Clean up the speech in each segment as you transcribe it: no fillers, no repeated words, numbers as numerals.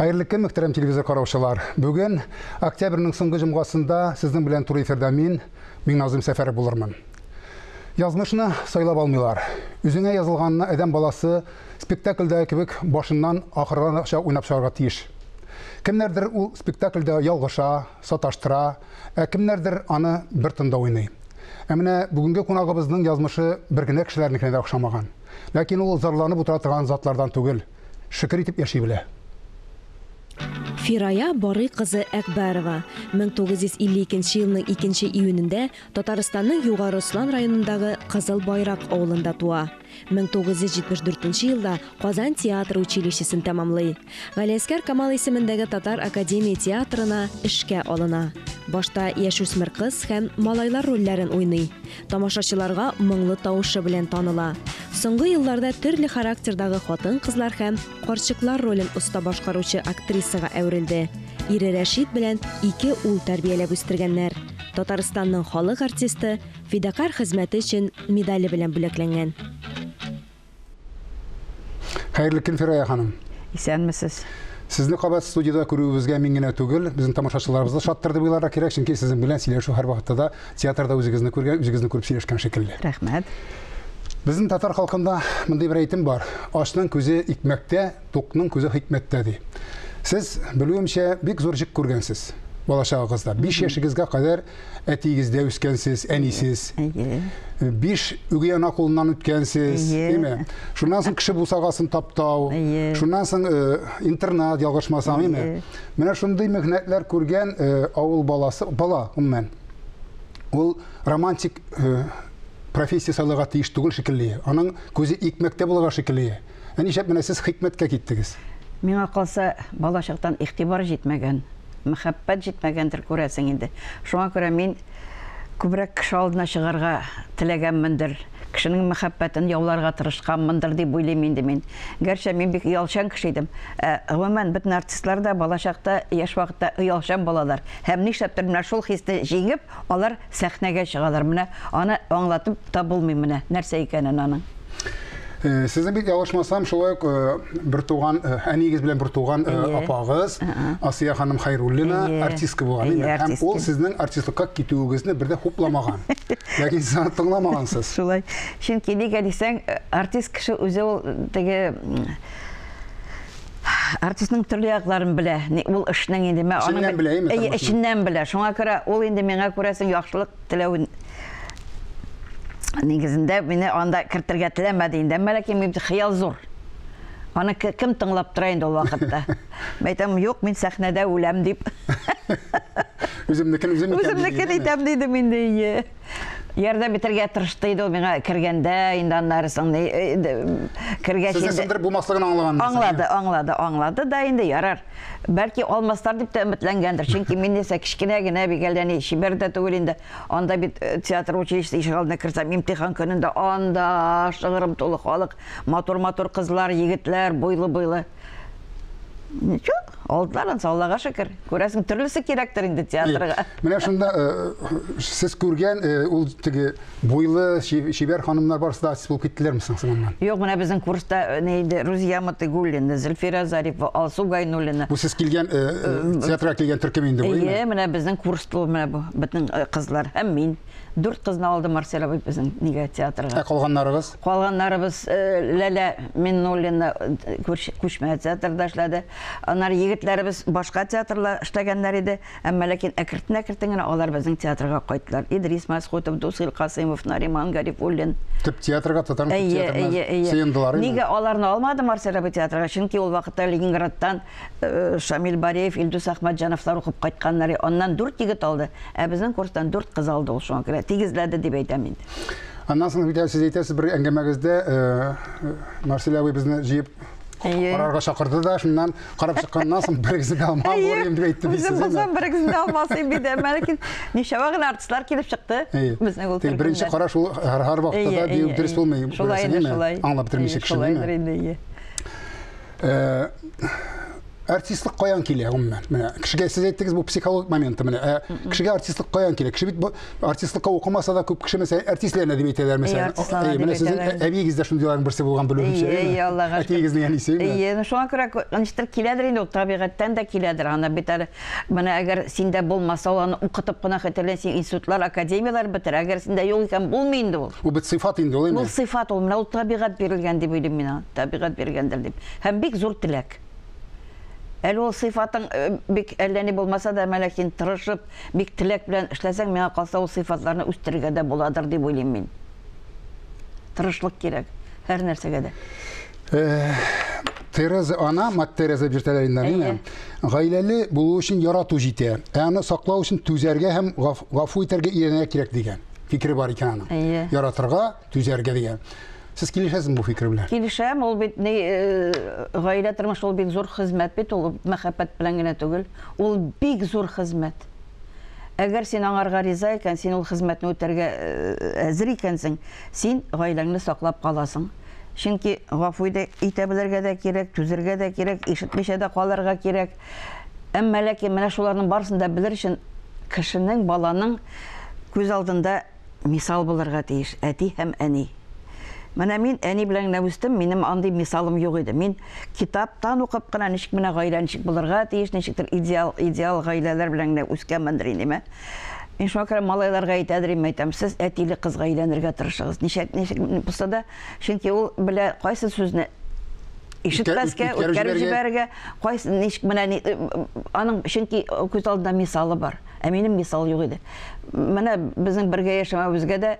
Хәерле көн, мөхтәрәм телевизор караучылар. Бүген октябрьнең соңгы җомгасында сезнең белән туры эфирда мин, Миңназым Сәфәров булырмын. Язмышны сайлап алмыйлар. Үзеңә язылганны адәм баласы спектакльдәге кебек башыннан ахырынача уйнап чыгарга тиеш. Кемнәрдер ул спектакльдә ялгыша, саташтыра, ә кемнәрдер аны бер тында уйный. Ә менә бүгенге кунагыбызның язмышы бер генә кешеләрнекенә дә охшамаган. Ләкин ул зарланып утыра торган затлардан түгел. Шөкер итеп яши белә. Фирая Барый кызы Әкбәрова 1952 елның 2 июнендә Татарстанның Югары Ослан районындагы Кызыл Байрак авылында туа. 1974 елда Казан театр училищесын тәмамлый. Галиәсгар Камал исемендәге Татар академия театрына эшкә алына. Башта яшүсмер кыз һәм малайлар рольләрен уйный. Тамашачыларга моңлы тавышы белән таныла. Соңгы елларда төрле характердагы хатын-кызлар һәм карчыклар ролен оста башкаручы актрисага әверелде. Ире Рәшит белән ике ул тәрбияләп үстергәннәр. Татарстанның халык артисты, фидакарь хезмәте өчен медале белән бүләкләнгән. Хәерле көн, Фирая ханым. Исәнмесез. Сезне кабат студиядә күрүебезгә мин генә түгел, безнең тамашачыларыбыз да шаттыр дип уйларга кирәк, чөнки сезнең белән сөйләшү һәрвакытта да театрда үзегезне күргән, үзегезне күреп сөйләшкән шикелле. Рәхмәт. Безнең татар халкында мондый бер әйтем бар. Ачның күзе икмәктә, тукның күзе хикмәттә ди. Сез, белүемчә, бик зур җик күргәнсез балачагыгызда. 5 яшегезгә кадәр әтиегездә үскәнсез, әнисез. Әйе. 5 үги ана кулыннан үткәнсез, әйеме? Шуннан соң кеше бусагасын таптау, шуннан соң интернат, ялгышмасам, әйеме? Менә шундый михнәтләр күргән авыл баласы, бала, гомумән, ул романтик профессия сайларга тиеш түгел шикелле. Аның күзе икмәктә булырга шикелле. Ә нишләп менә сез хикмәткә киттегез? Миңа калса, балачактан игътибар җитмәгән, мәхәббәт җитмәгәндер, күрәсең инде. Шуңа күрә мин күбрәк кеше алдына чыгарга теләгәнмендер, кешенең мәхәббәтен яуларга тырышканмындыр дип уйлыйм инде мин. Гәрчә мин бик оялчан кеше идем. Ә, гомумән, бөтен артистлар да балачакта, яшь вакытта оялчан булалар. Һәм нишләптер менә шул хисне җиңеп, алар сәхнәгә чыгалар. Менә аны аңлатып та булмый менә нәрсә икәнен аның. Сезнең бит ялгышмасам, шулай ук бертуган әниегез белән бертуган апагыз Асия ханым Хайруллина артистка булган, әйеме? Һәм ул сезнең артистлыкка китүегезне бер дә хупламаган. Ләкин сез аны тыңламагансыз. Шулай. Чөнки нигә дисәң, артист кеше үзе ул теге артистның төрле якларын белә. Ул эшнең инде эченнән белә, әйеме? Әйе, эченнән белә. Шуңа күрә ул инде миңа күрәсең яхшылык теләвен нигезендә мине анда кертергә теләмәде инде. Әмма ләкин минем хыял зур. Аны кем тыңлап тора инде ул вакытта? Мин әйтәм, юк, мин сәхнәдә үләм дип. Үземнекен үзем итәм. Үземнекен итәм дидем инде, ие. Ярдәм итәргә тырышты инде ул миңа кергәндә, инде аннары соң кергәч инде. Сезне сындырып булмаслыгын аңлаган. Аңлады, аңлады, аңлады да инде ярар. Бәлки алмаслар дип тә өметләнгәндер. Чөнки мин нәрсә кечкенә генә бик әллә ни чибәр дә түгел инде. Анда бит театр училищесы ишегалдына керсәм, имтихан көнендә анда шыгрым тулы халык, матур-матур кызлар, егетләр, буйлы-буйлы. Ничего, алдылар ансы, Аллага шөкер. Күрәсең, төрлесе кирәктер инде театрга. Менә шунда сез күргән ул теге буйлы, чибәр ханымнар барысы да артист булып киттеләрме соң соңыннан? Юк, менә безнең курста ни инде Рузия Мотыйгуллина, Зөлфирә Зарипова, Алсу Гайнуллина. Бу сез килгән театрга килгән төркем инде бу, әйеме? Әйе, менә безнең курс бу, менә бу бөтен кызлар һәм мин. 4 кызны алды Марсель абый безнең нигә театрга. Ә калганнарыгыз? Калганнарыбыз Ләлә Миннуллина күчмә театрда эшләде. Аннары егетләребез башка театрлар эшләгәннәр иде. Әмма ләкин әкертен-әкертен генә алар безнең театрга кайттылар. Идрис Мәсхүтов, Дусил Касыймов, Нариман Гарифуллин. Төп театрга, татарның төп театрына сыендылар. Нигә аларны алмады Марсель абый театрга? Чөнки ул вакытта Ленинградтан Шамил Бариев, Илдус Әхмәтҗановлар укып кайтканнар. Аннан 4 егет алды. Ә безнең курстан 4 кыз алды ул, шуңа күрә тигезләде дип әйтәм инде. Аннан соң бит сез әйтәсез бер әңгәмәгездә, Марсель абый безне җыеп карарга чакырды да, шуннан карап чыкканнан соң берегезне дә алмам булыр идем дип әйтте дисез. Үзем булсам берегезне дә алмас идем бит, әмма ләкин ничәвә генә артистлар килеп чыкты безнең ул төркемнән. Беренче караш ул һәр вакытта да дию дөрес булмый. Шулай инде, шулай. Аңлап бетермичә кеше. Шулайдыр инде, ие. Ә Артистлык каян килә гомумән? Менә кешегә сез әйттегез бу психологик моменты менә. Ә кешегә артистлык каян килә? Кеше бит бу артистлыкка укымаса да күп кеше мәсәлән артистләнә дип әйтәләр мәсәлән. Артистлана Әй, дип менә сезнең әйтәләр. Әбиегез дә шундыйларның берсе булган белүемчә. Әйе, әйеме? әйе, Аллага шөкер. Әтиегезнең әнисе, әйеме? Әйе, ну шуңа күрә ничектер киләдер инде ул, табигатьтән дә киләдер. Аны бит әле менә әгәр синдә булмаса, ул аны укытып кына хәтерлә, син институтлар, академияләр бетер. Әгәр синдә юк икән, булмый инде ул. Ул бит сыйфат инде ул, Ул әйеме? сыйфат ул, менә ул табигать бирелгән дип уйлыйм мин аны. Табигать биргәндер дип. Һәм бик зур теләк. Әле ул сыйфатың бик әллә ни булмаса да, әмма ләкин тырышып, бик теләк белән эшләсәң, миңа калса, ул сыйфатларны үстерергә дә буладыр дип уйлыйм мин. Тырышлык кирәк һәр нәрсәгә дә. Тереза ана, мать Тереза дип йөртәләр инде аны, Әйе. Гаиләле булу өчен ярату җитә, ә аны саклау өчен түзәргә һәм гафу итәргә өйрәнергә кирәк дигән фикере бар икән аның. Әйе. Яратырга, түзәргә дигән. Сез килешәсезме бу фикер белән? Килешәм, ул бит ни, гаилә тормышы ул бик зур хезмәт бит, ул мәхәббәт белән генә түгел. Ул бик зур хезмәт. Әгәр син аңарга риза икән, син ул хезмәтне үтәргә әзер икәнсең, син гаиләңне саклап каласың. Чөнки гафу итә белергә дә кирәк, түзергә дә кирәк, ишетмичә дә калырга кирәк. Әмма ләкин менә шуларның барысын да белер өчен кешенең, баланың күз алдында мисал булырга тиеш әти һәм әни. Менә мин әни белән генә үстем, минем андый мисалым юк иде. Мин китаптан укып кына ничек менә гаилә ничек булырга тиеш, ничектер идеал, идеал гаиләләр белән генә үскәнмендер инде мә. Мин шуңа күрә малайларга әйтәдер идем, әйтәм, сез әтиле кызга өйләнергә тырышыгыз. Ничек, ничек булса да, чөнки ул белә кайсы сүзне ишетмәскә, үткәреп җибәрергә, кайсы ничек менә аның чөнки күз алдында мисалы бар. Ә минем мисал юк иде. Менә безнең бергә яшәмәвебезгә дә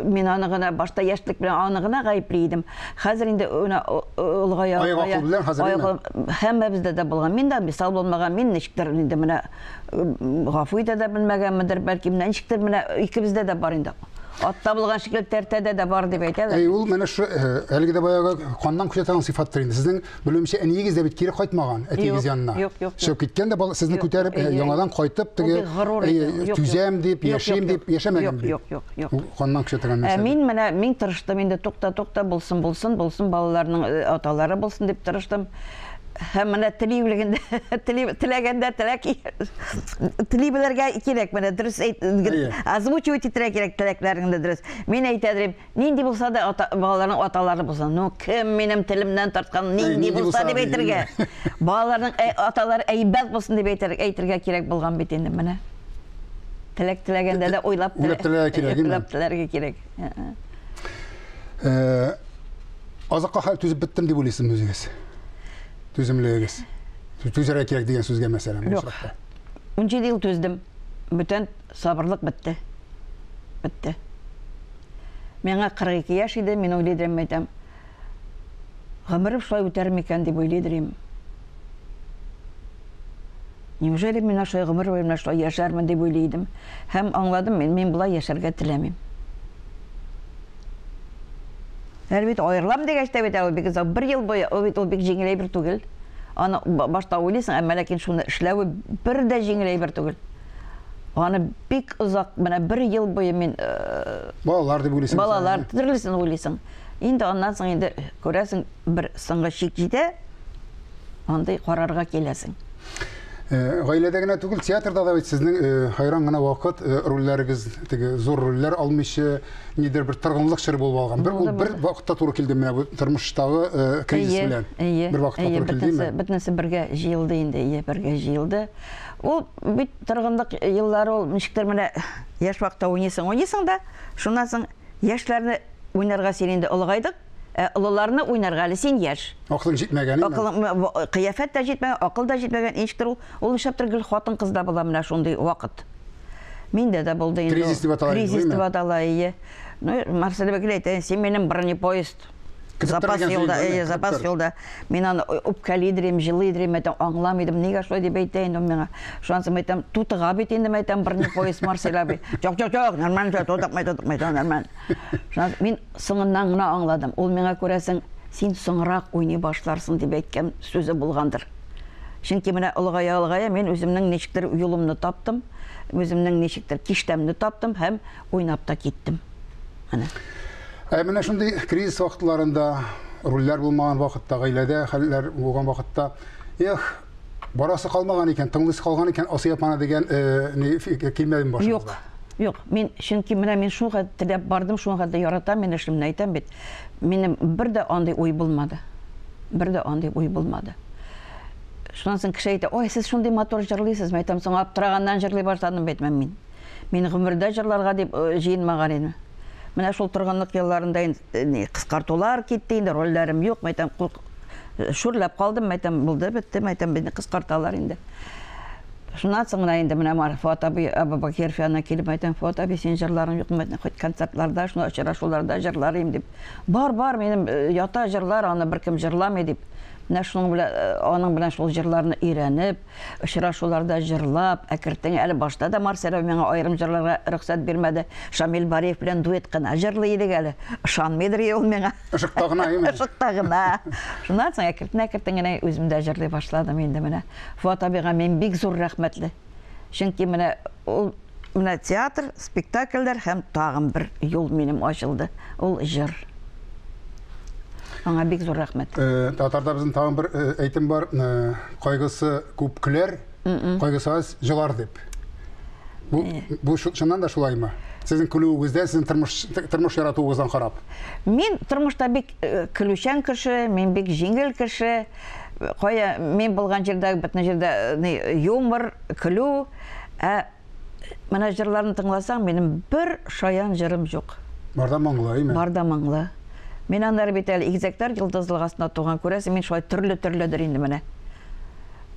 мин аны гына башта яшьлек белән аны гына гаепли идем. Хәзер инде менә олыгая Аяк акыл белән хәзер һәммәбездә дә булган. Мин дә мисал булмаган, мин ничектер инде менә гафу итә дә белмәгәнмендер, бәлки менә ничектер менә икебездә дә бар инде. Атта булган шикелле тәртәдә дә бар дип әйтәләр. Әй, ул менә шу әлеге дә баягы каннан күчә торган сыйфаттыр инде. Сезнең белүемчә, әниегез дә бит кире кайтмаган әтиегез янына. Юк, юк. Чыгып киткән дә бала сезне күтәреп яңадан кайтып теге түзәм дип, яшим дип яшәмәгән бит. Юк, юк, юк. Ул каннан күчә торган нәрсә. Мин менә мин тырыштым инде, тукта, тукта, булсын, булсын, булсын, балаларның аталары булсын дип тырыштым. Һәм менә тели белгәндә, тели теләгәндә теләк тели белергә кирәк, менә дөрес озвучивать итәргә кирәк теләкләреңне дөрес. Мин әйтә идем, нинди булса да ата, балаларның аталары булсын. Ну, кем минем телемнән тарткан, нинди булса дип әйтергә. Балаларның аталары әйбәт булсын дип әйтергә кирәк булган бит инде менә. Теләк теләгәндә дә уйлап теләргә кирәк. Уйлап теләргә кирәк. Азакка хәл түзеп беттем дип уйлыйсызмы үзегез? Түземлегегез. Түзәргә кирәк дигән сүзгә мәсәлән. Юк. 17 ел түздем. Бүтән сабырлык бетте. Бетте. Миңа 42 яшь иде, мин уйлый идем, әйтәм. Гомерем шулай үтәр микән дип уйлый идем. Неужели мин шулай гомер буе менә шулай яшәрмен дип уйлый идем. Һәм аңладым, мин болай яшәргә теләмим. Әле бит аерылам дигәч тә бит әле бик озак, бер ел буе, ул бит ул бик җиңел әйбер түгел. Аны башта уйлыйсың, әмма ләкин шуны эшләве бер дә җиңел әйбер түгел. Аны бик озак, менә бер ел буе мин балалар дип уйлыйсың. Балалар төрлесен уйлыйсың. Инде аннан соң инде күрәсең, бер соңгы чик җитә, андый карарга киләсең. Гаиләдә генә түгел, театрда да бит сезнең хайран гына вакыт рольләрегез, теге зур рольләр алмыйча, нидер бер торгынлык чоры булып алган. Бер ул бер вакытта туры килде менә бу тормыштагы кризис белән. Бер вакытта туры килдеме? Бөтенесе бергә җыелды инде, әйе, бергә җыелды. Ул бит торгынлык еллары ул ничектер менә яшь вакытта уйныйсың, уйныйсың да, шуннан соң яшьләрне уйнарга син инде олыгайдың, ә олыларны уйнарга әле син яшь. Акылың җитмәгән инде. Акылың, кыяфәт тә җитмәгән, акыл да җитмәгән, ничектер ул, ул нишләптер гел хатын-кызда була менә шундый вакыт. Миндә дә булды инде. Кризис дип атала. Кризис дип атала, әйе. Ну, Марсель бәкел әйтә, син минем бронепоезд. Запас юлда, әйе, запас юлда. Мин аны үпкәли идем, җылый идем, әйтәм, аңламый идем, нигә шулай дип әйтә инде миңа. Шуннан соң әйтәм, тутыга бит инде, әйтәм, бронепоезд Марсель абый. Юк, юк, юк, нормально, тутыкмый, тутыкмый, нормально. Шуннан мин соңыннан гына аңладым. Ул миңа күрәсең, син соңрак уйный башларсың дип әйткән сүзе булгандыр. Чөнки менә олыгая-олыгая мин үземнең ничектер юлымны таптым, үземнең ничектер киштәмне таптым һәм уйнап та киттем. Менә. Ә менә шундый кризис вакытларында, рольләр булмаган вакытта, гаиләдә хәлләр булган вакытта, эх, Барасы калмаган икән, тыңлыйсы калган икән, Асия апаны дигән килмәдеме башыгызга? Юк, юк. Мин чөнки менә мин шуңа теләп бардым, шуңа да яратам мин эшемне әйтәм бит. Минем бер дә андый уй булмады. Бер дә андый уй булмады. Шуннан соң кеше әйтә, ой, сез шундый матур җырлыйсыз. Мин әйтәм, соң аптыраганнан җырлый башладым бит мин. Мин гомердә җырларга дип җыенмаган идем. Менә шул торгынлык елларында инде кыскартулар китте инде, рольләрем юк, мин әйтәм, шүрләп калдым, мин әйтәм, булды, бетте, мин әйтәм, мине кыскарталар инде. Шуннан соң гына инде менә Фуат абый Абубакиров янына килеп, мин әйтәм, Фуат абый, синең җырларың юкмы? Мин әйтәм, хоть концертларда, шуны очрашуларда җырлар идем дип. Бар, бар, минем ята җырлар, аны беркем җырламый дип. Менә шуның белән, аның белән шул җырларны өйрәнеп, очрашуларда җырлап, әкертен әле башта да Марсель абый миңа аерым җырларга рөхсәт бирмәде. Шамил Бариев белән дуэт кына җырлый идек әле. Ышанмыйдыр ул миңа. Ышыкта гына, әйеме? Ышыкта гына. Шуннан соң әкертен-әкертен генә үзем дә җырлый башладым инде менә. Фуат абыйга мин бик зур рәхмәтле. Чөнки менә ул менә театр, спектакльләр һәм тагын бер юл минем ачылды. Ул җыр. Аңа бик зур рәхмәт. Татарда безнең тагын бер әйтем бар, кайгысы күп көләр, кайгысы аз җылар дип. Бу, бу чыннан да шулаймы? Сезнең көлүегездән, сезнең тормыш, тормыш яратуыгыздан карап. Мин тормышта бик көлүчән кеше, мин бик җиңел кеше. Кая мин булган җирдә, бөтен җирдә юмор, көлү. Ә менә җырларны тыңласаң, минем бер шаян җырым юк. Бар да моңлы, әйме? Бар да моңлы. Мин аннары бит әле игезәкләр йолдызлык астында туган, күрәсең, мин шулай төрле-төрледер инде менә.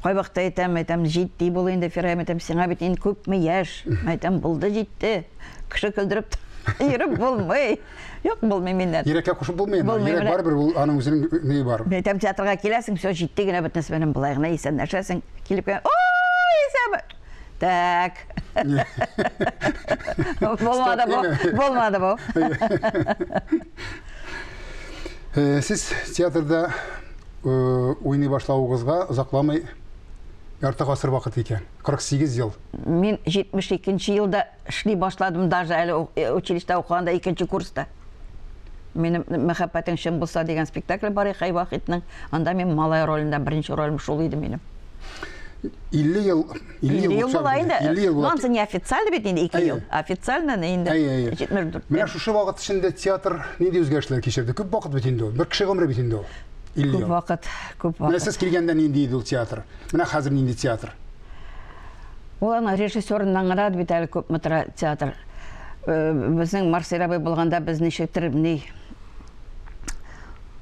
Кайвакытта әйтәм, әйтәм, җитди бул инде, Фирая, әйтәм, сиңа бит инде күпме яшь. Әйтәм, булды, җитте. Кеше көлдереп йөреп булмый. Юк, булмый миннән. Йөрәккә кушып булмый инде. Йөрәк барыбер ул аның үзенең ние бар. Мин әйтәм, театрга киләсең, все, җитди генә бөтенесе белән болай гына исәнләшәсең. Килеп кенә, ой, исәнме? Так. Булмады бу. Булмады бу. Сез театрда уйный башлавыгызга озакламый ярты гасыр вакыт икән. 48 ел. Мин 72 елда эшли башладым, даже әле училищеда укыганда икенче курста. Минем Мәхәббәтең чын булса дигән спектакль бар Хәй Вахитның. Анда мин малай ролендә беренче ролем шул иде минем. 50 ел, 50 ел була инде. 50 ел була. Ансы не официально бит инде 2 ел. Официально инде 74. Менә шушы вакыт эчендә театр нинди үзгәрешләр кичерде? Күп вакыт бит инде ул. Бер кеше гомере бит инде ул. 50 ел. Күп вакыт, күп вакыт. Менә сез килгәндә нинди иде ул театр? Менә хәзер нинди театр? Ул аның режиссерыннан гына бит әле күпме тора театр. Безнең Марсель абый булганда без ничектер ни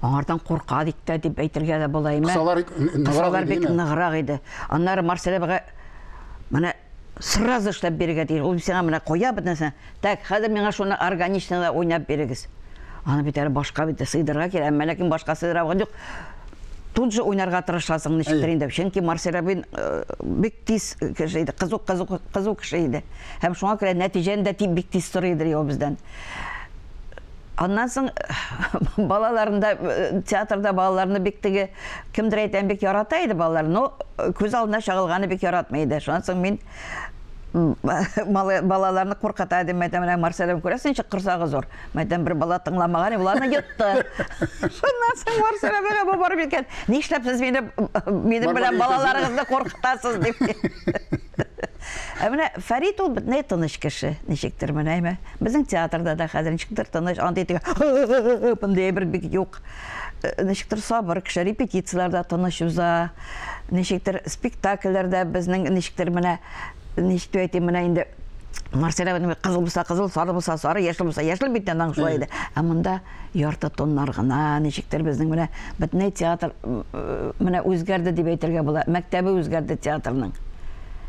аңардан курка дик тә дип әйтергә дә була име. Кысалар бик ныграк иде. Аннары Марсель абыйга менә сразу эшләп бирергә тиеш. Ул сиңа менә куя бит нәрсә. Так, хәзер миңа шуны органично да уйнап бирегез. Аны бит әле башка бит сыйдырырга кирәк, әмма ләкин башка сыйдыра алган юк. Тут же уйнарга тырышасың ничектер инде. Чөнки Марсель абый бик тиз кеше иде, кызу, кызу, кызу кеше иде. Һәм шуңа күрә нәтиҗәне дә бик тиз сорый иде ул бездән. Аннан соң балаларын да театрда балаларны бик теге кемдер әйтәм бик ярата иде балалар, но күз алдына чагылганы бик яратмый иде. Шуннан соң мин балаларны куркыта идем, әйтәм, менә Марселем күрәсең, ничек корсагы зур. Мәйтәм, бер бала тыңламаган, ул аны йотты. Шуннан соң Марсель абыйга бу барып җиткән. Нишләп сез мине минем белән балаларыгызны куркытасыз дип. Ә менә Фәрит ул бөтенләй тыныч кеше, ничектер менә, әйме. Безнең театрда да хәзер ничектер тыныч, андый теге мондый әйбер бик юк. Ничектер сабыр кеше, репетицияләрдә тыныч уза, ничектер спектакльләрдә безнең ничектер менә, ничек дип әйтим, менә инде Марсель абый кызыл булса кызыл, сары булса сары, яшел булса яшел бит аның шулай иде. Ә монда ярты тоннар гына, ничектер безнең менә бөтенләй театр менә үзгәрде дип әйтергә була. Мәктәбе үзгәрде театрның.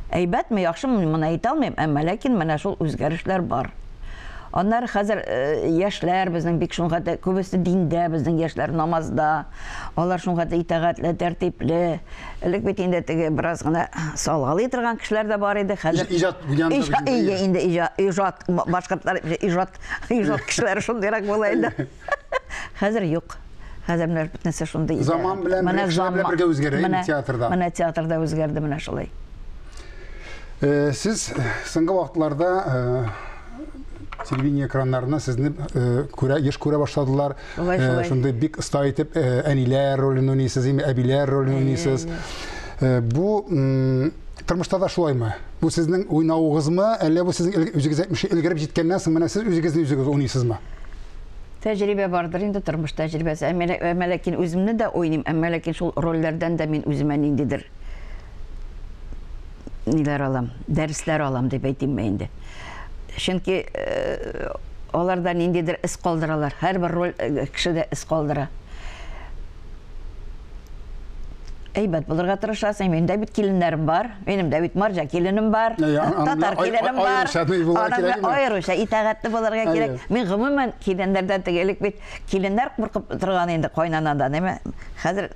Әйбәтме, яхшымы, моны әйтә алмыйм, әмма ләкин менә шул үзгәрешләр бар. Аннары хәзер яшьләр безнең бик шуңа да күбесе диндә, безнең яшьләр намазда. Алар шуңа да итагатьле, тәртипле. Элек бит инде теге бераз гына салгалый торган кешеләр дә бар иде. Хәзер иҗат дигән Ие, инде иҗат, башкортлар иҗат, иҗат кешеләре шундыйрак була инде. Хәзер юк. Хәзер менә бөтенесе шундый. Заман белән бергә үзгәрә инде театрда. Менә театрда үзгәрде менә шулай. Сез соңгы вакытларда телевидение экраннарына сезне күрә, еш күрә башладылар. Шундый бик оста итеп әниләр ролен уйныйсыз, әбиләр ролен уйныйсыз. Бу тормышта да шулаймы? Бу сезнең уйнавыгызмы, әллә бу сезнең үзегез әйтмешли өлгереп җиткәннән соң менә сез үзегезне үзегез уйныйсызмы? Тәҗрибә бардыр инде, тормыш тәҗрибәсе. Әмма ләкин үземне дә уйныйм, әмма ләкин шул рольләрдән дә мин үземә ниндидер ниләр алам, дәресләр алам дип әйтимме инде. Чөнки алар да ниндидер эз калдыралар. Һәрбер роль кешедә эз калдыра. Әйбәт булырга тырышасың. Минем дә бит киленнәрем бар. Минем дә бит марҗа киленем бар. Татар киленем бар. Аеруча итагатьле булырга кирәк. Мин гомумән киленнәрдән теге элек бит киленнәр куркып торган инде кайнанадан, әмма хәзер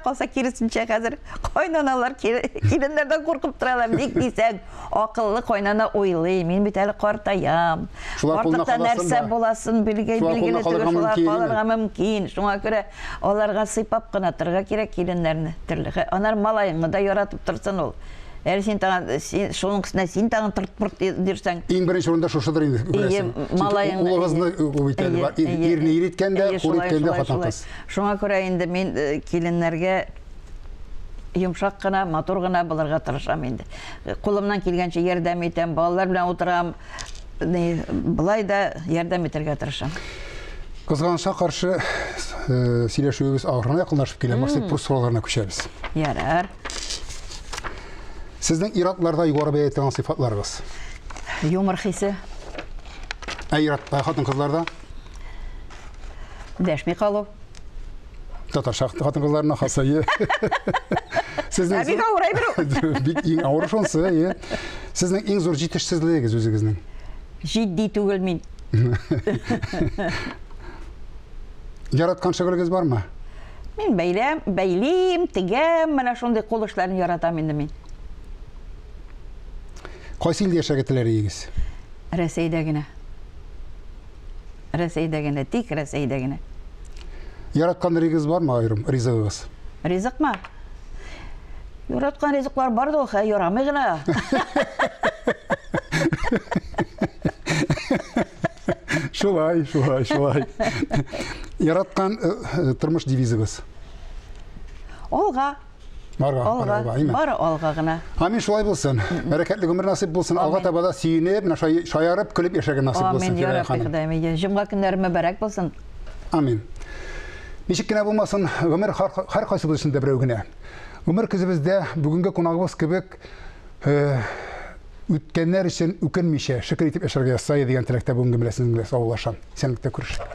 калса киресенчә хәзер кайнаналар киленнәрдән куркып торалар. Ник дисәң, акыллы кайнана уйлый. Мин бит әле картаям. Артыкта нәрсә буласын билгеле түгел, шулар калырга мөмкин. Шуңа күрә аларга сыйпап кына торырга кирәк киленнәрне төрле. Анар малаеңны да яратып торсын ул. Әле син тагын, син, шуның өстенә син тагын тырт-пырт дирсәң. Иң беренче урында шушыдыр инде, күрәсең. Малаеңны. Улыгызны үп итә, ирне ир иткән дә, хур иткән дә хатын-кыз. Шуңа күрә инде мин киленнәргә йомшак кына, матур гына булырга тырышам инде. Кулымнан килгәнчә ярдәм итәм, балалар белән утырам. Былай да ярдәм итәргә тырышам. Кызганычка каршы, сөйләшүебез ахырына якынлашып килә. Марсель Пруст сорауларына күчәбез. Ярар. Сезнең ир-атларда югары бәя ителгән сыйфатларыгыз? Юмор хисе. Ә ир-ат, хатын-кызларда? Дәшми калу. Татарча хатын-кызларына хас, әйе. Сезнең Ә бик авыр әйбер ул. Бик иң авыр шунсы, әйе. Сезнең иң зур җитешсезлегегез үзегезнең? Җитди түгел мин. Яраткан шөгылегез бармы? Мин бәйләм, бәйлим, тегәм, менә шундый кул эшләрен яратам инде мин. Кайсы илдә яшәргә теләр идегез? Рәсәйдә генә. Рәсәйдә генә, тик Рәсәйдә генә. Яраткан ризыгыз бармы аерым ризыгыгыз? Ризыкмы? Яраткан ризыклар бар да ул, хәй ярамый гына. Шулай, шулай, шулай. Яраткан тормыш девизыгыз? Алга. Барга, Алга, бары алга гына. Амин, шулай булсын. Бәрәкәтле гомер насыйп булсын. Алга таба да сөенеп, менә шулай шаярып, көлеп яшәргә насыйп булсын. Амин, я Рабби Ходаем. Җомга көннәре мөбарәк булсын. Амин. Ничек кенә булмасын, гомер һәркайсыбыз өчен дә берәү генә. Гомер көзебездә бүгенге кунагыбыз кебек үткәннәр өчен үкенмичә, шөкер итеп яшәргә язса дигән теләктә бүгенге белән сезнең белән саубуллашам. Исәнлектә күрешик.